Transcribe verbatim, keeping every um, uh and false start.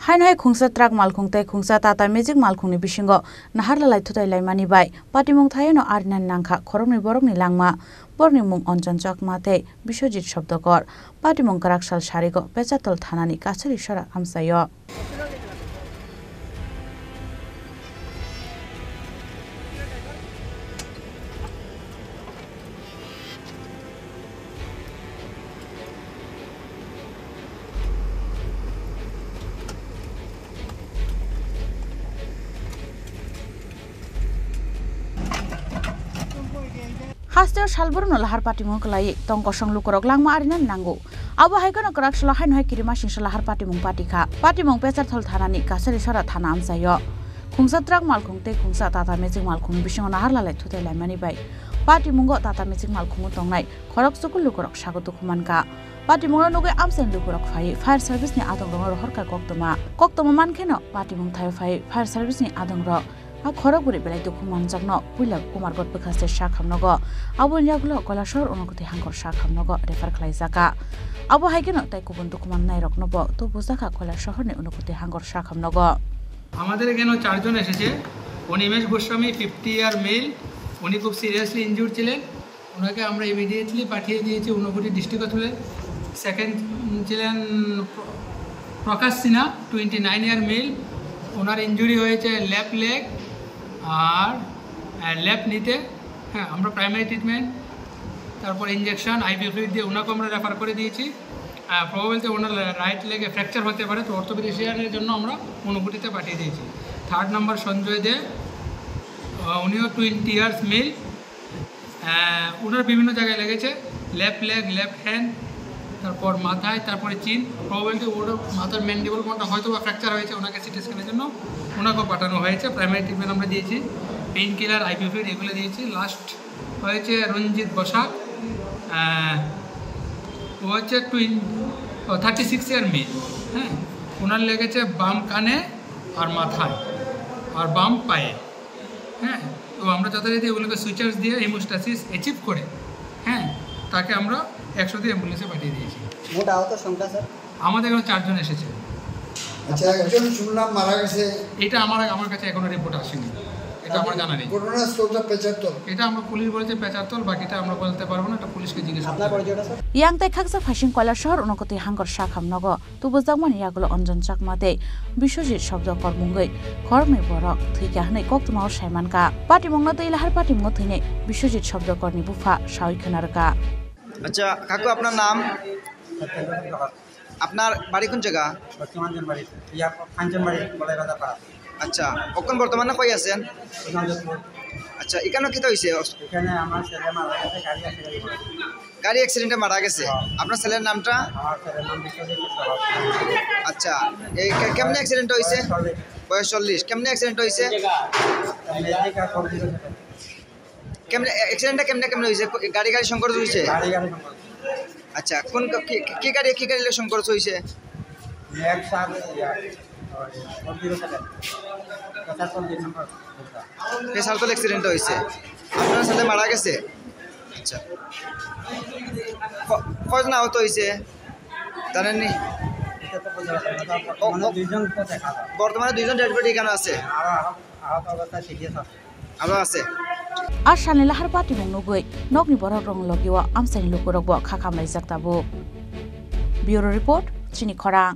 Haino hai khungsa truck malkhung tei khungsa Tata Magic malkhungni bisingo naharlalai thutai laimani bai patimung thaiono arinani nangkha khoroknwi borokni langma. Borokni mung Anjan Chakma tei Biswajit Shabdakar. Patimung kwrak sal sarigo Pecharthal thanani Kachari sora amchaio. Hasteo salbrumno lahar patimung kwlaiwi tong kosong lukurok langma arinani nango. Abo hai kheno kwrak salo haino hai kirimasingsa lahar patimung patikha. Patimung Pecharthal thanani Kachari sora thana amchaio. Khungsa truck malkhung tei khungsa Tata Magic malkhungni bisingo naharlalai thutai laimani bai patimungo Tata Magic malkhungo tongnai khorok chukul lukurok sago dukhu mankha. Patimungno nugwi amchaini lukurok phaiwi fire service ni adongrokno rohorkha koktwma. Koktwma mankheno patimung thaio phaiwi fire service ni adongrok a khorok bwrwi belai dukhu manjakno puila Kumarghat bwkhaste sakhamnogo. Aboni yagulo Koilashahar Unakoti hangkor sakhamnogo refer khlaijakha. Abo hai kheno tei kubun dukhu mannairoknobo tubujakha Koilashahar ni Unakoti hangkor sakhamnogo. আমাদের এখানে চারজন এসেছে। অনিমেষ গোস্বামী, ফিফটি ইয়ার মেল, উনি খুব seriously injured ছিলেন। ওনাকে আমরা ইমিডিয়েটলি পাঠিয়ে দিয়েছি ঊনকোটি ডিস্ট্রিক্ট হসপিটালে। সেকেন্ড ছিলেন প্র-, Prakash Sinha, twenty nine year male. ওনার ইনজুরি হয়েছে লেফট লেগ আর, আহ, লেফট নিতে। হ্যাঁ, আমরা প্রাইমারি ট্রিটমেন্ট, তারপর ইঞ্জেকশন, আইভি ফ্লুইড দিয়ে ওনাকে আমরা রেফার করে দিয়েছি। আহ, প্রবাবিলিটি ওনার রাইট লেগে ফ্র্যাকচার হতে পারে, তো অর্থোপেডিশিয়ানের জন্য আমরা ঊনকোটিতে পাঠিয়ে দিয়েছি। থার্ড নাম্বার সঞ্জয় দে, আহ, উনিও টোয়েন্টি ইয়ার্স মেল। আহ, ওনার বিভিন্ন জায়গায় লেগেছে, লেফট লেগ, লেফট হ্যান্ড, তারপর মাথায়, তারপরে চিন। প্রবাবিলিটি ওর মাথার ম্যান্ডিবল বোনটা হয়তো বা ফ্র্যাকচার হয়েছে, ওনাকে সিটি স্ক্যানের জন্য ওনাকেও পাঠানো হয়েছে। প্রাইমারি ট্রিটমেন্ট আমরা দিয়েছি, পেইন কিলার, আইভি ফ্লুইড এগুলো দিয়েছি। লাস্ট হয়েছে রঞ্জিত বসাক, আহ, ও হচ্ছে টুইন, ও, থার্টি সিক্স ইয়ার মেয়ে, হ্যাঁ, ওনার লেগেছে বাম কানে আর মাথায় আর বাম পায়ে, হ্যাঁ। তো আমরা যথারীতি ওগুলোকে সুইচার্স দিয়ে হিমোস্টাসিস অ্যাচিভ করে, হ্যাঁ, তাকে আমরা একশো দুই অ্যাম্বুলেন্সে পাঠিয়ে দিয়েছি। মোট আহত সংখ্যা, স্যার? আমাদের এখানে চারজন এসেছে। আচ্ছা, একজন শুনলাম মারা গেছে। এটা আমার, আমার কাছে এখনো রিপোর্ট আসেনি, এটা আমার জানা নেই। ঘটনাস্থলটা পেচারতল। এটা আমরা, পুলিশ বলেছে পেচারতল, বাকিটা আমরা বলতে পারবো না, এটা পুলিশকে জিজ্ঞেস করতে হবে। আপনার পরিচয়টা, sir? Yang tei khaksa phaising Koilashahar Unakoti hangkor sakhamnogo tubujakmani yagulo Anjan Chakma tei Biswajit Shabdakar mungwi khoroknwi borok thwikha hwnwi koktwmao saimankha. Patimungno tei lahar patimungo thwinai Biswajit Shabdakarni bupha sawi khwnarwkha. আচ্ছা কাকু, আপনার নাম? সত্যেন্দ্র সরকার। আপনার বাড়ি কোন জায়গা? পশ্চিমাঞ্চল বাড়ি, ইয়া, কাঞ্চনবাড়ি, বড়াইবাজার পাড়া। আচ্ছা, এখন বর্তমানে কই আছেন? সুশান্তপুর। আচ্ছা, এখানে কিতা হইছে? এখানে আমার ছেলে মারা গেছে, গাড়ি অ্যাক্সিডেন্টে মারা গেছে। গাড়ি অ্যাক্সিডেন্টে মারা গেছে? হ্যাঁ। আপনার ছেলের নামটা? আমার ছেলের নাম বিশ্বজিৎ সরকার। আচ্ছা, এই কে-, কেমনে অ্যাক্সিডেন্ট হইছে? বয়স চল্লিশ। বয়স চল্লিশ। কেমনে অ্যাক্সিডেন্ট হইছে? ম্যাজিক আর কম্পিউটার সেটা। কেমনে, এ-, অ্যাক্সিডেন্টটা কেমনে, কেমনে হইছে? গাড়ি, গাড়ি সংঘর্ষ হইছে? গাড়ি, গাড়ি সংঘর্ষ। আচ্ছা, কোন ক-, কি, কি গাড়ি, কি গাড়ি লইয়া সংঘর্ষ হইছে? ম্যাক্স আর ইয়া, ওই, ফোর জিরো সেভেন। পঁচাত্তর দুই নম্বর। পেশারতল অ্যাক্সিডেন্ট হইছে। আপনার ছেলে মারা গেছে? আচ্ছা। ক-, কয়জন আহত হইছে? জানেননি? এটা তো বলতে পারবো না। ও, বর্তমানে ও, দুইজন তো দেখা যায়। বর্তমানে দুইজন ডেড বডি এখানে আছে? আরো আহত, আহত অবস্থায় সিরিয়াস আছে। Abo ase. A salni lahar patimung nugwi nokni borokrokni logio amchaini lukurokbo kha khamlaijak tabuk. Bureau Report, Chini Khorang.